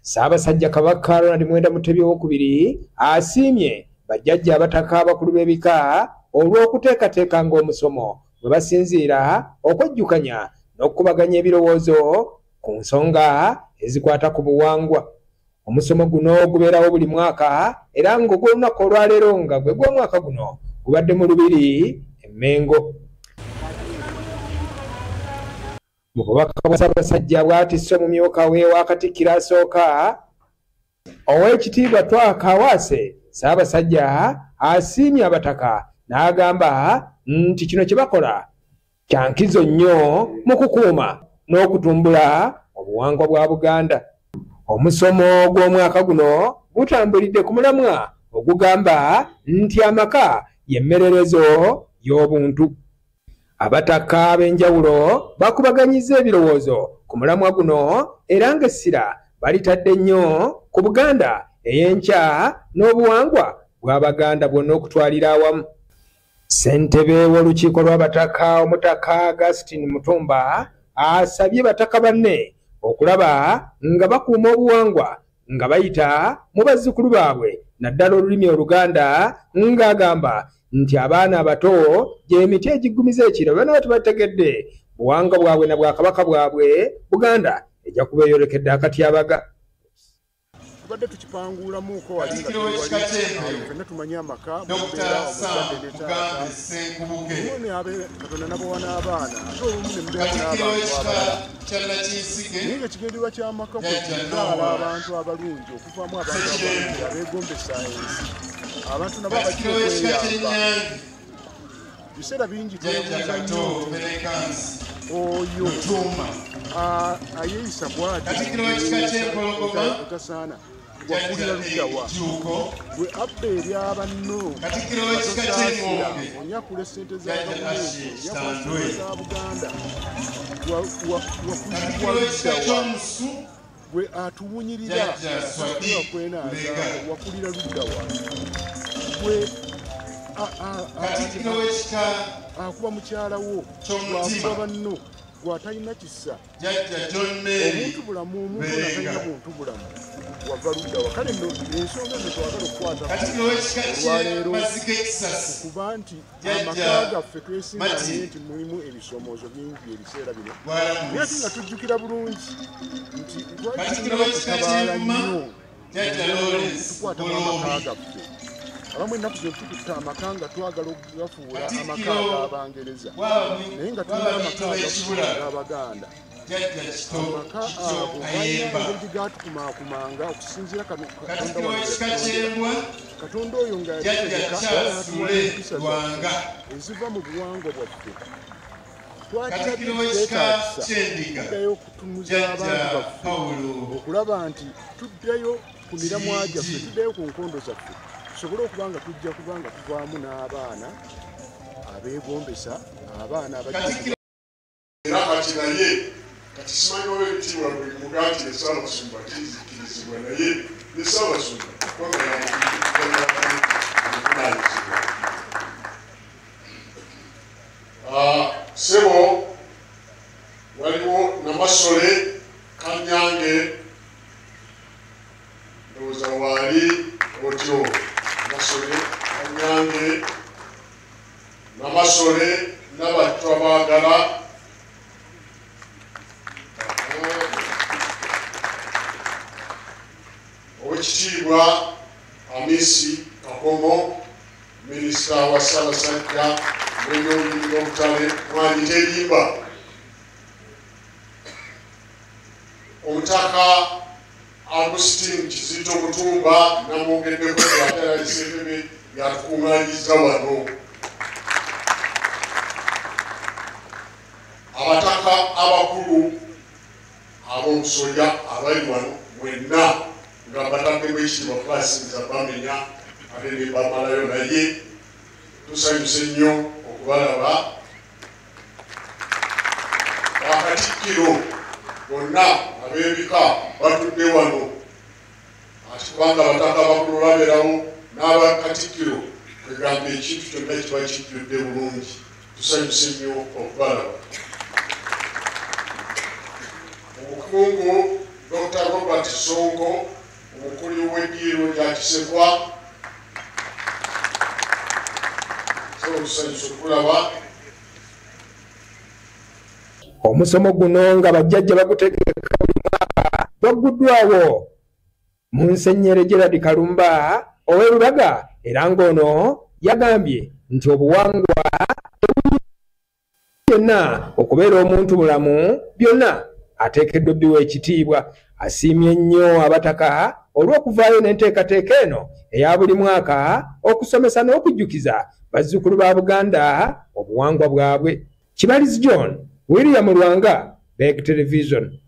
Ssaabasajja Kabaka Ronald Muwenda Mutebi Owookubiri asiimye bajjajja abataka abakulu b'ebika olw'okuteekateekanga omusomo bwe basinziira okwejjukanya n'okukubaganya ebirowoozo ku nsonga ezikwata ku buwangwa. Omusomo guno gubeerawo buli mwaka era ng'ogw'olunaku olwaleero nga gwe gw'omwaka guno gubadde mu Lubiri e Mmengo. Mu bubaka bwa Ssaabasajja bw'atisse omumyuka we wa Katikkiro asooka Oweekitiibwa Twaha Kaawaase, Ssaabasajja asiimye abataka n'agamba nti kino kye bakola kya nkizo nnyo mu kukuuma n'okutumbula obuwangwa bwa Buganda. Omusomo gw'omwaka guno gutambulidde ku mulamwa ogugamba nti amaka y'emmererezo y'obuntu. Abataka ab'enjawulo bakubaganyizza ebirowoozo ku mulamwa guno era ng'essira balitadde nnyo ku Buganda ey'enkya n'obuwangwa bw'Abaganda bwonna okutwalira awamu. Ssentebe w'olukiiko lw'abataka Omutaka Augustine Mutumba asabye bataka banne okulaba nga bakuuma obuwangwa nga bayita mu bazzukulu baabwe naddala olulimi Oluganda, ng'agamba nti abaana abato gy'emiti egiggumiza ekiro banaaba tebategedde buwangwa bwabwe na bwakabaka bwabwe, Buganda ejja kuba eyolekedde akatyabaga. Tubadde tukipanguulamuko wali nga tuli wali, ffenna tumanyi amaka mubeera omuzadde ne taata olumu abe Katonda nabawa n'abaana, ate olumu ne mubeeramu n'abantu abalala, naye nga ekigendererwa ky'amaka kwe kuzaala abantu abalungi, okuvaamu abantu abalungi abeegombesa ensi, abantu nabo abajja okweyamba. Biseera bingi twebuuza nnyo nti oyo ayeeyisa bw'ati etasaana wakulira ludda wa? Gwe abba erya banno atosaasira, onyakula essente za gavumenti, onyakula ssente za Buganda, wakuzibwa ludda wa? Gwe atuwunyirira tosobola kwenaaza, wakulira ludda wa? Gwe akuba mukyala wo, gwakuba banno, gwatalina kisa, obuntu bulamu, omuntu ono atalina buntu bulamu, wava ludda wa? Kale nno ensonga ezo twagala okukwatako olwaleero, kuba nti amaka gaffe twesiŋŋanye nti mulimu ebisomoozo bingi ebiseera bino, naye ate nga tujjukira bulungi nti twali tunnaba kutabaala nnyo tukwata mu amaka gaffe. Abamu ennaku zino tukutte amaka nga twagala okugafuula amaka ag'Abangereza, naye nga tulina amaka ag'Abaganda. Amaka ago galina engeri gye gaatukumaakumanga okusinziira Katonda wano yatutondera. Katonda oyo nga yatutegeka era n'atuwa n'empisa zaffe eziva mu buwangwa bwaffe. Twakirabye nti kyetaagisa okuddayo okutunuza abantu baffe okulaba nti tuddayo ku miramwa gyaffe, tuddayo ku nkondo zaffe, tusobole okuba nga tujja kuba nga tuvaamu n'abaana abeegombesa, abaana abajja. Era kati naye kati simanyi oba ebitiibwa bwe mugaa nti ne Ssaabasumba kizikirizibwa, naye ne Ssaabasumba kubanga yamuvunaanyizibwa. Ssebo, waliwo Namasole Kanyange, ndowooza waali otyo. Namasole Kanyange, Namasole n'Abatwa baagala Owekitiibwa Amisi Kakomo, minisita wa Ssaabasajja w'ebyobulimi n'obutale, mwanyi terimba. Omutaka Agustin Kizito Mutumba namwogeddeko, ate ali ssentebe yatukuŋŋaanyiza wano. Abataka abakulu ab'obusolya abali wano mwenna nga bataddemu ekitiibwa, kubasinza bamenya ate ne bamalayo, naye tusanyuse nnyo okubalaba. Bakatikkiro bonna ab'ebika batudde wano, ati kubanga abataka abakulu babeerawo n'abakatikkiro, kwegamba ekintu kyonna kiba kijjudde bulungi. Tusanyuse nnyo okubalaba. Omukungu Dr. Robert Sonko, omukulu w'eddiiro lya Kisekwa. Tusanyuse okulaba. Omusomo guno nga bajjajja bagutegeka buli mwaka gwaguddwawo Munsenyere Gerard Kalumba ow'e Lubaga, era ng'ono yagambye nti obuwangwa yenna okubeera omuntu bulamu byonna ateekeddwa obbiwa ekitiibwa. Asiimye nnyo abataka olw'okuvaayo n'enteekateeka eno eya buli mwaka okusomesa n'okujjukiza bazzukulu ba Buganda obuwangwa bwabwe. Kibalizi John, William Lwanga, Beg Television.